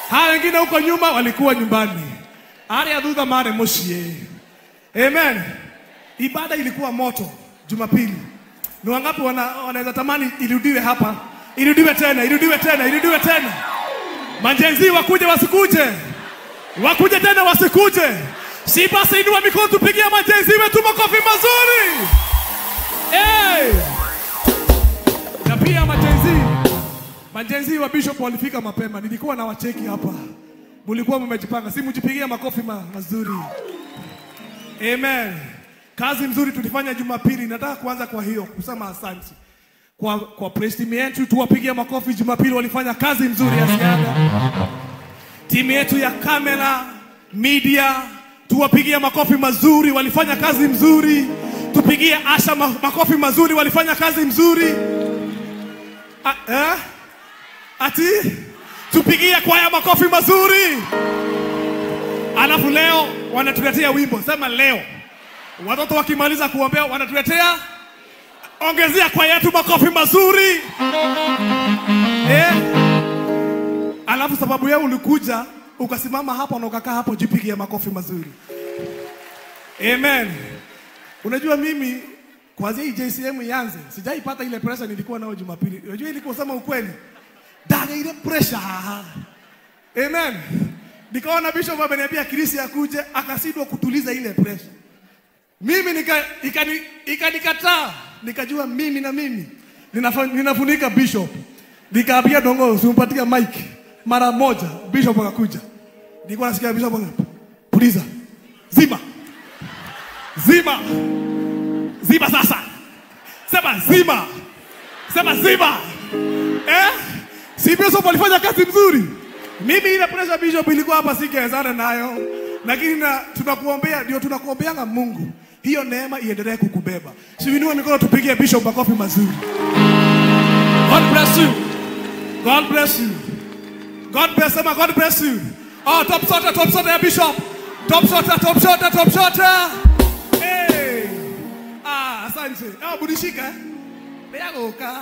Hawa wengine huko nyuma walikuwa nyumbani. Aria thutha mare muciĩ. Amen. Ibada ilikuwa moto Jumapili. Ni wangapi wanaweza tamani irudiwe hapa? Irudiwe tena, irudiwe tena, irudiwe tena. Majenzi wakuje wasikuje? Wakuje tena wasikuje? Si basi inua mikono tupigie majenzi wetu makofi mazuri. Hey! Na pia majenzi wa Bishop walifika mapema. Nilikuwa na wacheki hapa. Mlikuwa mmejipanga. Si mjipigie makofi mazuri. Amen. Kazi mzuri tulifanya Jumapili. Nataka kuanza kwa hiyo kusema asante. Kwa praise team yetu tuwapigie makofi Jumapili, walifanya kazi mzuri ya ziada. Timu yetu ya kamera, media, tuwapigie makofi mazuri, walifanya kazi mzuri. Tupigie Asha makofi mazuri, walifanya kazi mzuri. Ati tupigie kwaya makofi mazuri. Alafu leo wanatuletea wimbo. Sema leo. Watoto wakimaliza kuombea wanatuletea, ongezea kwa yetu makofi mazuri. Alafu sababu yeye ulikuja ukasimama hapa na ukakaa hapo, jipigie makofi mazuri. Amen. Unajua mimi kwanza hii JCM ianze, sijaipata ile pressure nilikuwa nayo Jumapili. Unajua ilikuwa sema ukweli. Daga ile pressure. Amen. Nikaona Bishop ameniambia Chris akuje, akashindwa kutuliza ile pressure. Mimi ikanikataa. Nikajua mimi na mimi ninafunika Bishop. Nikaambia Dongo usimpatie mic mara moja. Bishop akakuja. Nilikuwa nasikia Bishop puliza. Zima. Zima. Zima sasa. Sema zima. Sema zima. Si Bishop alifanya kazi mzuri. Mimi ile pressure Bishop ilikuwa hapa singewezana nayo. Lakini tunakuombea, ndio tunakuombeanga Mungu. Hiyo neema iendelee kukubeba. Si inua mikono tupigie Bishop makofi mazuri. God bless you. God bless you. God bless him. God bless you. Oh, top shot ya Bishop. Top shot, top shot, top shot. Hey. Ah, asante. Ah, budishika. Beagoka.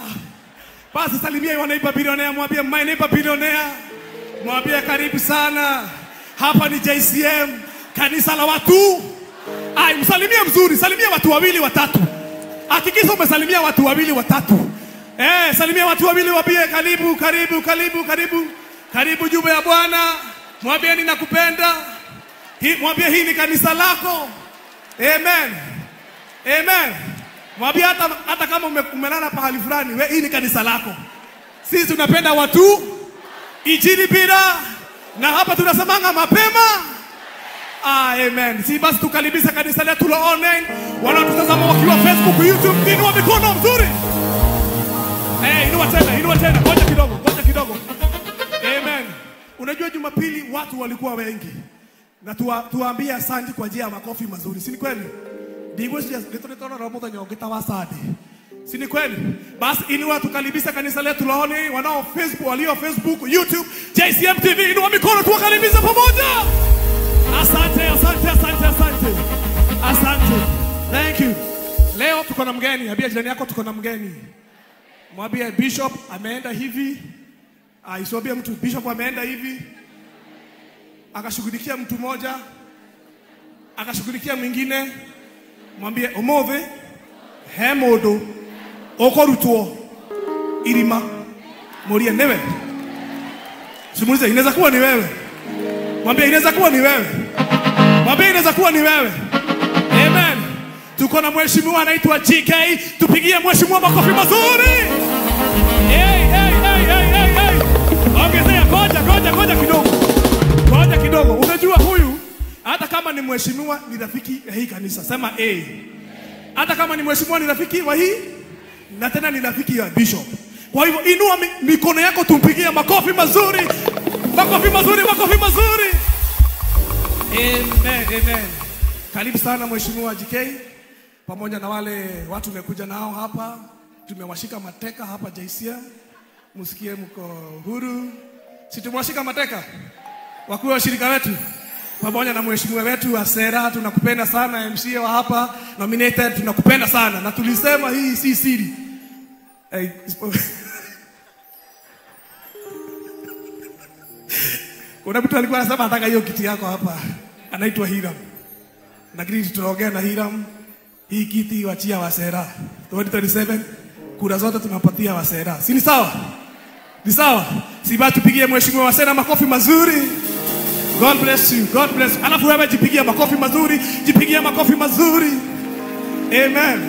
Basi salimia wanaipa bilionea, mwambie my neighbor billionaire. Mwambie karibu sana. Hapa ni JCM, kanisa la watu. Ai, msalimie mzuri, salimia watu wawili watatu. Hakikisha umesalimia watu wawili watatu. Salimia watu wawili, waambie karibu, karibu, karibu, karibu. Karibu jumba ya Bwana. Mwambie ninakupenda. Mwambie hii ni kanisa lako. Amen. Amen. Mwambie hata kama umelala pahali fulani, wewe hii ni kanisa lako. Sisi tunapenda watu. Injili bila, na hapa tunasemanga mapema. Amen. Si basi tukaribisha kanisa letu la online. Wanaotutazama wakiwa Facebook, YouTube, inua mikono mzuri. Inua tena, inua tena. Ngoja kidogo, ngoja kidogo. Amen. Unajua Jumapili watu walikuwa wengi. Na tuwaambie asante kwa ajili ya makofi mazuri. Si ni kweli? Si ni kweli? Basi inua tukaribisha kanisa letu la online, wanao Facebook, walio Facebook, YouTube, JCM TV, inua mikono tuwakaribisha pamoja. Asante, asante, asante, asante. Asante. Thank you. Leo tuko na mgeni. Ambia jirani yako tuko na mgeni. Mwambie Bishop ameenda hivi. Isiwambie mtu Bishop ameenda hivi. Akashughulikia mtu mmoja, akashughulikia mwingine. Mwambie omove hemodo okorutuo irima morie newe. Simulize, inaweza kuwa ni wewe. Mwambie inaweza kuwa ni wewe. Mwambie inaweza kuwa ni wewe. Amen. Tuko na mheshimiwa anaitwa GK. Tupigie mheshimiwa makofi mazuri. Hey, hey, hey, hey, hey, hey. Ongezea, ngoja, ngoja, ngoja kidogo. Ngoja kidogo. Unajua huyu hata kama ni mheshimiwa ni rafiki ya hii kanisa. Sema eh. Hata kama ni mheshimiwa ni rafiki wa hii na tena ni rafiki ya bishop. Kwa hivyo inua mikono yako tumpigie makofi mazuri. Makofi mazuri, makofi mazuri. Amen, amen. Karibu sana mheshimiwa GK pamoja na wale watu tumekuja nao hapa. Tumewashika mateka hapa JCM. Msikie mko huru. Si tumewashika mateka wakuu wa shirika wetu pamoja na mheshimiwa wetu wa Sera. Tunakupenda sana MCA wa hapa nominated, tunakupenda sana na tulisema hii si siri. Hey, Kuna mtu alikuwa anasema anataka hiyo kiti yako hapa. Anaitwa Hiram. Lakini tutaongea na Hiram. Hii kiti wachia Wasera. 2027 kura zote tunapatia Wasera. Si ni sawa? Ni sawa? Si basi tupigie mheshimiwa Wasera makofi mazuri. God bless you. God bless you. Alafu wewe jipigie makofi mazuri, jipigie makofi mazuri. Amen.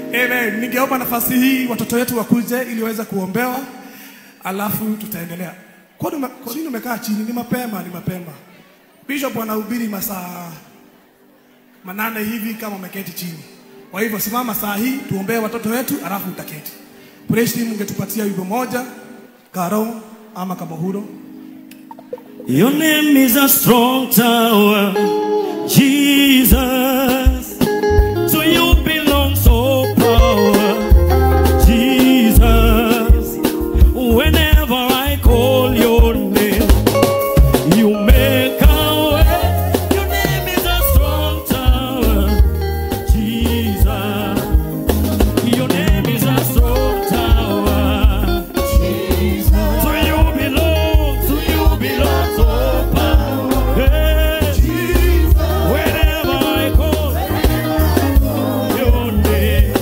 Amen. Ningeomba nafasi hii watoto wetu wakuje ili waweze kuombewa. Alafu tutaendelea. Kwa nini umekaa chini? Ni mapema, ni mapema. Bishop anahubiri masaa 8 hivi kama umeketi chini. Kwa hivyo simama saa hii tuombee watoto wetu alafu utaketi. Praise team ungetupatia wimbo moja, Karo ama Kabohuro. Your name is a strong tower, Jesus. To you belongs all power, Jesus. Whenever I call your name, you make a way. Your name is a strong tower, Jesus. Your name is a strong tower, Jesus. To you belongs all power. Hey, Jesus. Whenever I call your name,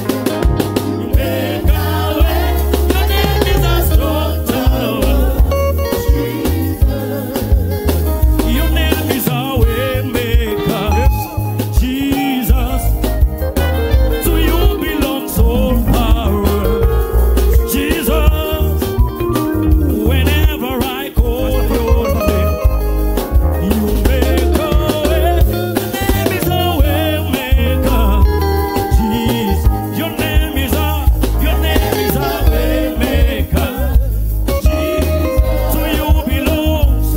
you make a way. Your name is a strong tower, Jesus. Your name is a way maker, Jesus. To you belongs all power, Jesus. Whenever I call your name, you make a way. Your name is a way maker, Jesus. Your name is a way maker, Jesus. To you belongs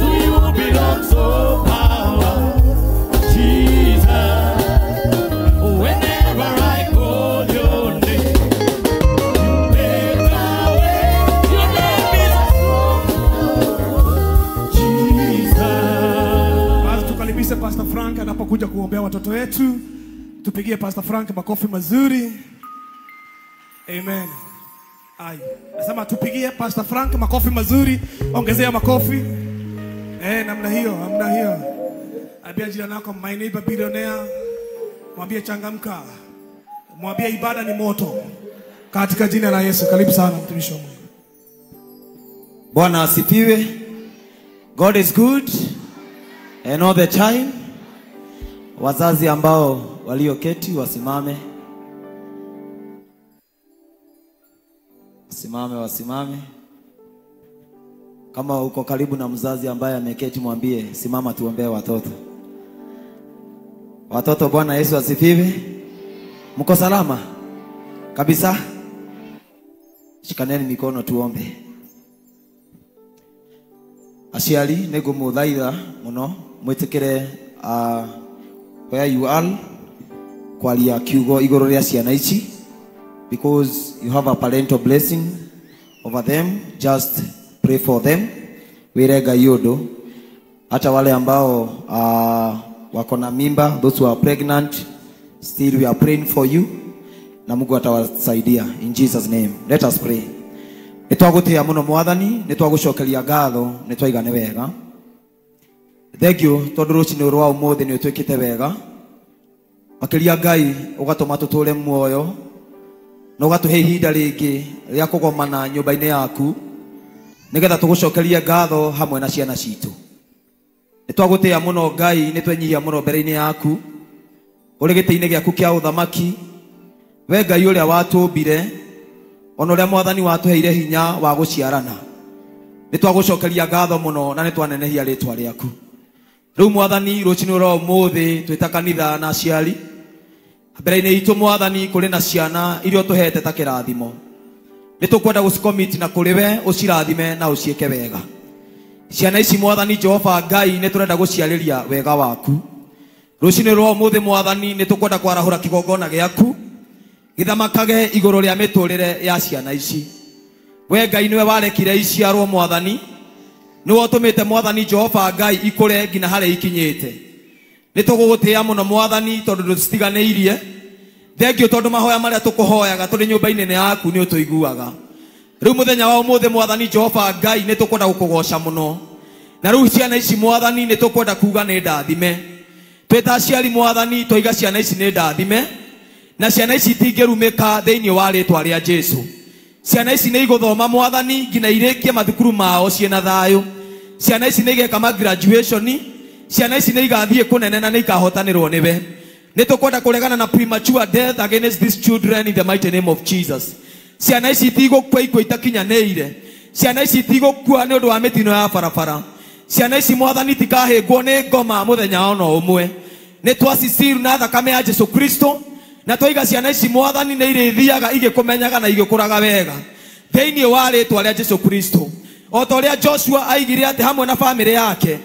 all power, Jesus. Whenever I call your name, you make a way. Your name is Jesus. Basi tukaribishe Pastor Frank anapokuja kuombea watoto wetu. Tupigie Pastor Frank makofi mazuri. Amen. Ai, nasema tupigie Pastor Frank makofi mazuri, ongezea makofi. Namna hiyo, namna hiyo. Ambia jirani yako, my neighbor billionaire, mwambie changamka. Mwambie ibada ni moto. Katika jina la Yesu, karibu sana mtumishi wa Mungu. Bwana asifiwe. God is good and all the time. Wazazi ambao walioketi wasimame. Wasimame, wasimame. Kama uko karibu na mzazi ambaye ameketi mwambie simama tuombee watoto. Watoto, Bwana Yesu asifiwe. Mko salama? Kabisa? Shikaneni mikono tuombe. Aciari nĩngũmũthaitha mũno mwĩtĩkĩre where you are kwaria kiugo igũrũ rĩa ciana ici, because you have a parental blessing over them. Just pray for them. Wĩre Ngai ũndũ. Hata wale ambao wako na mimba, those who are pregnant, still we are praying for you, na Mungu atawasaidia in Jesus name. Let us pray. Nĩtwagũtĩĩa mũno Mwathani, nĩtwagũcokeria ngatho, nĩtwaiga nĩ wega. Thank you tondũ rũcinĩ rwa ũmũthĩ nĩ ũtwĩkĩte wega. Makĩria Ngai ũgatũma tũtũre muoyo na ũgatũhe ihinda rĩngĩ rĩa kũgomana nyũmba-inĩ yaku nĩgetha tũgũcokerie ngatho hamwe na ciana citũ. Nĩtwagũtĩĩa mũno Ngai, nĩtwenyihia mũno mbere-inĩ yaku ũrĩ gĩtĩ-inĩ gĩaku kĩa ũthamaki. We Ngai ũrĩa watũmbire, ona ũrĩa Mwathani watũheire hinya wa gũciarana, nĩtwagũcokeria ngatho mũno na nĩtwanenehia rĩtwa rĩaku. Rĩu Mwathani rũcinĩ rwa ũmũthĩ twĩta kanitha na aciari mbere-inĩ itũ Mwathani kũrĩ na ciana iria ũtũhete ta kĩrathimo. Nĩtũkwenda gũcikomiti na kũrĩ we ũcirathime na ũciĩke wega. Ciana ici Mwathani Jehova Ngai nĩtũrenda gũciarĩria wega waku. Rũcinĩ rwa ũmũthĩ Mwathani nĩtũkwenda kwarahũra kĩgongona gĩaku gĩthamakage igũrũ rĩa mĩtũrĩre ya ciana ici. We Ngai nĩwe warekire iciarwo Mwathani, nĩwe ũtũmĩte Mwathani Jehova Ngai ikũre nginya harĩa ikinyĩte. Nĩtũgũgũtĩĩa mũno Mwathani tondũ ndũcitiganĩirie. Thengiũ tondũ mahoya marĩa tũkũhoyaga tũrĩ nyũmba-inĩ yaku nĩ ũtũiguaga. Rĩu mũthenya wa ũmũthĩ Mwathani Jehova Ngai nĩtũkwenda gũkũgoca mũno. Na rĩu ciana ici mwathani nĩ tũkwenda kuga nĩ ndathime. Twĩ ta aciari mwathani twaiga ciana ici nĩ ndathime na ciana ici itingĩrumĩka thĩinĩ wa rĩtwa rĩa Jesu. Ciana ici nĩ igũthoma mwathani nginya irĩkie mathukuru mao ciĩna thayũ. Ciana ici nĩ igeka ma graduation. Ciana ici nĩ igathiĩ kũnene na nĩ ikahotanĩrwo nĩwe. Nĩ tũkwenda kũregana na premature death against these children in the mighty name of Jesus. Ciana ici itigũkua ikuũ itakinyanĩire. Ciana ici itigũkua nĩ ũndũ wa mĩtino ya barabara. Ciana ici mwathani itikahĩngwo nĩ ngoma mũthenya ona ũmwe. Nĩ twaciciru na thakame ya Jesu Kristo na twaiga ciana ici mwathani nĩ irĩthiaga igĩkũmenyaga na igĩkũraga wega thĩinĩ wa rĩtwa rĩa Jesu Kristo. O ta ũrĩa Joshua aigire atĩ hamwe na bamĩrĩ yake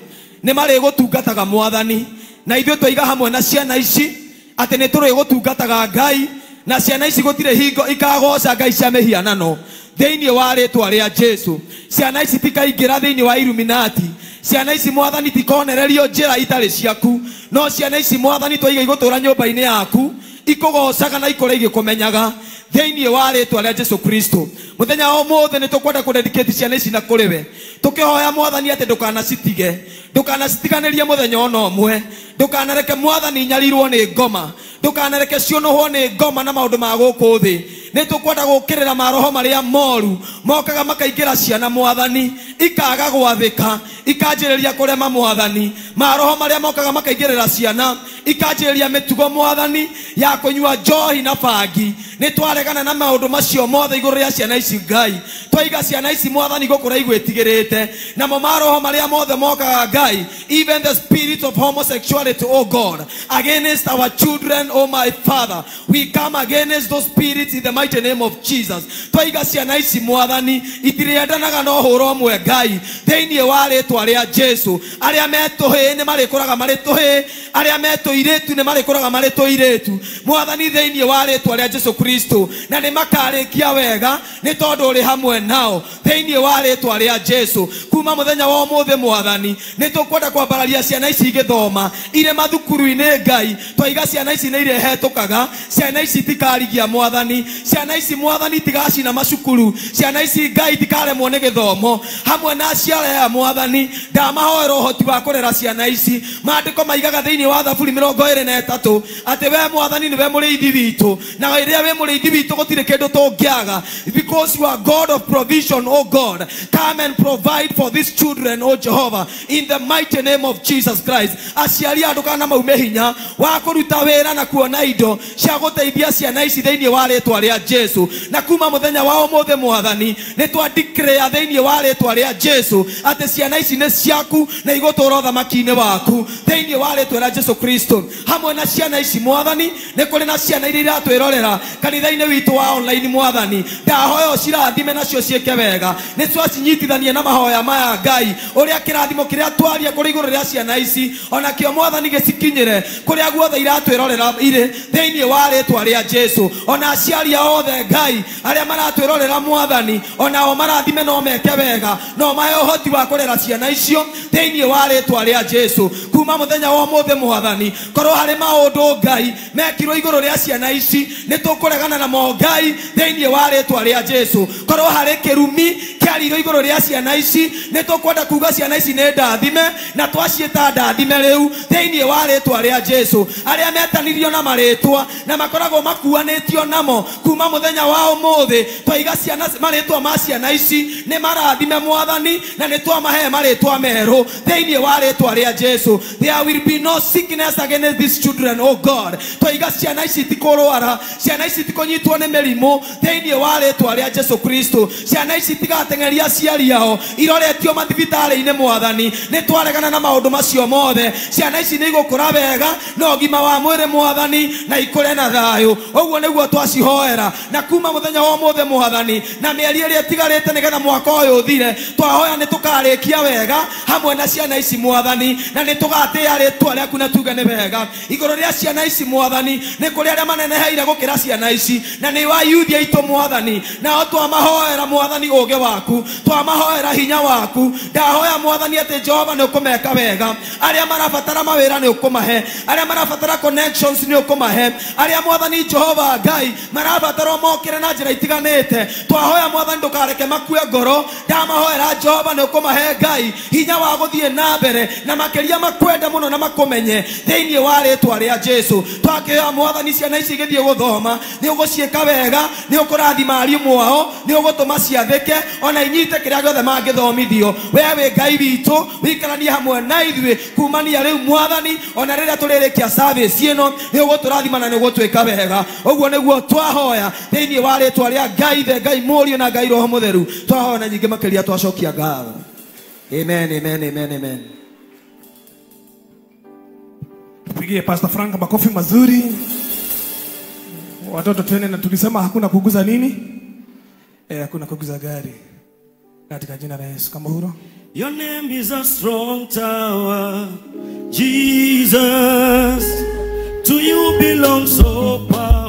nĩ marĩgũtungataga mwathani, na ithuĩ twaiga hamwe na ciana ici atĩ nĩ tũrĩgũtungataga Ngai, na ciana ici gũtirĩ hingo ikagoca Ngai cia mĩhianano thĩinĩ wa rĩtwa rĩa Jesu. Ciana ici tikaingĩra thĩinĩ wa Illuminati. Ciana ici mwathani tikonererio njĩra itarĩ ciaku, no ciana ici mwathani twaiga igũtũra nyũmba-inĩ yaku ikũgocaga na ikũre igĩkũmenyaga thĩinĩ wa rĩtwa rĩa Jesu Kristo. Mũthenya wa ũmũthĩ nĩ tũkwenda kũdedicate ciana ici na kũrĩ we, tũkĩhoya mwathani atĩ ndũkanacitige, ndũkanacitiganĩrie mũthenya ona ũmwe, ndũkanareke mwathani nyarirwo nĩ ngoma, ndũkanareke ciũnũhwo nĩ ngoma na maũndũ ma gũkũ thĩ. Nĩ tũkwenda gũkĩrĩra maroho marĩa moru mokaga makaingĩra ciana mwathani, ikaga gwathĩka, ikanjĩrĩria kũrema mwathani. Maroho marĩa mokaga makaingĩrĩra ciana, ikanjĩrĩria mĩtugo mwathani ya kũnyua njohi na bangi. Nĩ twaregana na maũndũ macio mothe igũrũ rĩa ciana ici Ngai. Twaiga ciana ici mwathani gũkũra igwĩtigĩrĩte, namo maroho marĩa mothe mokaga Ngai, even the spirit of homosexuality, oh God, against our children, oh my Father, we come against those spirits in the mighty name of Jesus. Twaiga ciana ici mwathani itirĩendanaga na ũhũro ũmwe Ngai thĩinĩ wa rĩtwa rĩa Jesu. Arĩa me tũhĩĩ nĩ marĩkũraga marĩ tũhĩĩ, arĩa me tũirĩtu nĩ marĩkũraga marĩ tũirĩtu mwathani thĩinĩ wa rĩtwa rĩa Jesu Kristo, na nĩ makarĩkia wega nĩ tondũ ũrĩ hamwe nao thĩinĩ wa rĩtwa rĩa Jesu. Kuma mũthenya wa ũmũthĩ mwathani nĩ tũkwenda kwambararia ciana ici igĩthoma irĩ mathukuru-inĩ Ngai. Twaiga ciana ici nĩ irehetũkaga, ciana ici itikarigia mwathani, ciana ici mwathani itigacina macukuru, ciana ici Ngai itikaremwo nĩ gĩthomo. Hamwe na aciari aya mwathani ndamahoera ũhoti wa kũrera ciana ici. Maandĩko maigaga thĩinĩ wa Thaburi 23 atĩ we mwathani nĩwe mũrĩithi witũ, na rĩrĩa wĩ mũrĩithi witũ gũtirĩ kĩndũ tũngĩaga. Because you are God of provision, oh God, come and provide for these children, oh Jehovah, in the mighty name of Jesus Christ. Aciari a ndũkana maume hinya wa kũruta wĩra na kuona indo cia gũteithia ciana ici thĩinĩ wa rĩtwa rĩa Jesu. Na kuma mũthenya wa ũmũthĩ mwathani nĩ twa declare thĩinĩ wa rĩtwa rĩa Jesu atĩ ciana ici nĩ ciaku na igũtũũra ũthamaki-inĩ waku thĩinĩ wa rĩtwa rĩa Jesu Kristo. Hamwe na ciana ici mwathani nĩ kũrĩ na ciana iria iratwĩrorera kanitha-inĩ witũ wa online mwathani, ndahoya ũcirathime nacio ciĩke wega. Nĩ twacinyitithanie na mahoya maya Ngai, ũrĩa kĩrathimo kĩrĩa twaria kũrĩ igũrũ rĩa ciana ici onakĩo mwathani gĩcikinyĩre kũrĩa guothe iratwĩrorera irĩ thĩinĩ wa rĩtwa rĩa Jesu. Ona aciari othe Ngai arĩa maratwĩrorera mwathani onao marathime no meke wega, no mahe ũhoti wa kũrera ciana icio thĩinĩ wa rĩtwa rĩa Jesu. Kuma mũthenya wa ũmũthĩ mwathani korwo harĩ maũndũ Ngai mekirwo igũrũ rĩa ciana ici nĩ tũkũregana namo Ngai thĩinĩ wa rĩtwa rĩa Jesu. Korwo harĩ kĩrumi kĩarirwo igũrũ rĩa ciana ici nĩ tũkwenda kuga ciana ici nĩ ndathime na twaciĩta ndathime rĩu thĩinĩ wa rĩtwa rĩa Jesu. Arĩa metanirio na marĩtwa na makoragwo makuanĩtio namo kuma mũthenya wa ũmũthĩ twaiga ciana marĩtwa ma ciana ici nĩ marathime mwathani na nĩ twamahe marĩtwa merũ thĩinĩ wa rĩtwa rĩa Jesu. There will be no sickness against these children, oh God. Twaiga ciana ici itikũrwara, ciana ici itikũnyitwo nĩ mĩrimũ thĩinĩ wa rĩtwa rĩa Jesu Kristo. Ciana ici itigateng'eria aciari ao iroretio mathibitarĩ-inĩ mwathani, nĩ twaregana na maũndũ macio mothe. Ciana ici nĩ igũkũra wega na ũgima wa mwĩrĩ mwathani na ikũre na thayũ. Ũguo nĩguo twacihoera na kuma mũthenya wa ũmũthĩ mwathani na mĩeri ĩrĩa ĩtigarĩte nĩgetha mwaka ũyũ ũthire, twahoya nĩ tũkarĩkia wega hamwe na ciana ici mwathani, na nĩ tũgatĩĩa rĩtwa rĩaku na tuge nĩ wega. Igũrũ rĩa ciana ici mwathani nĩ kũrĩ arĩa maneneheire gũkĩra ciana ici na nĩ wa youth aitũ mwathani, nao twamahoera mwathani ũũgĩ waku. waku, twamahoera hinya waku. Ndahoya Mwathani atĩ Jehova nĩ ũkũmeka wega, arĩa marabatara mawĩra nĩ ũkũmahe, arĩa marabatara connections nĩ ũkũmahe, arĩa Mwathani Jehova Ngai marabatara mokĩre na njĩra itiganĩte. Twahoya Mwathani ndũkareke makue ngoro. Ndamahoera Jehova nĩ ũkũmahe Ngai hinya wa gũthiĩ na mbere na makĩria makwende mũno na makũmenye thĩinĩ wa rĩtwa rĩa Jesu. Twakĩhoya Mwathani ciana ici igĩthiĩ gũthoma nĩ ũgũciĩka wega, nĩ ũkũrathima arimũ ao, nĩ ũgũtũma ciathĩke ona inyite kĩrĩa gĩothe mangĩthomithio. We wĩ Ngai witũ, wĩikaranie hamwe na ithuĩ kumania rĩu Mwathani, ona rĩrĩa tũrĩrĩkia service ĩno nĩ ũgũtũrathima na nĩ ũgũtwĩka wega. Ũguo nĩguo twahoya thĩinĩ wa rĩtwa rĩa Ngai Ithe, Ngai Mũriũ na Ngai Roho Mũtheru. Twahoya na nyingĩ makĩria twacokia ngatho. Amen, amen, amen, amen. Tupigie Pastor Frank makofi mazuri. Watoto twende, na tulisema hakuna kuguza nini? Hakuna kuguza gari. Katika jina la Yesu. Kama huro. Your name is a strong tower, Jesus. To you belongs all power.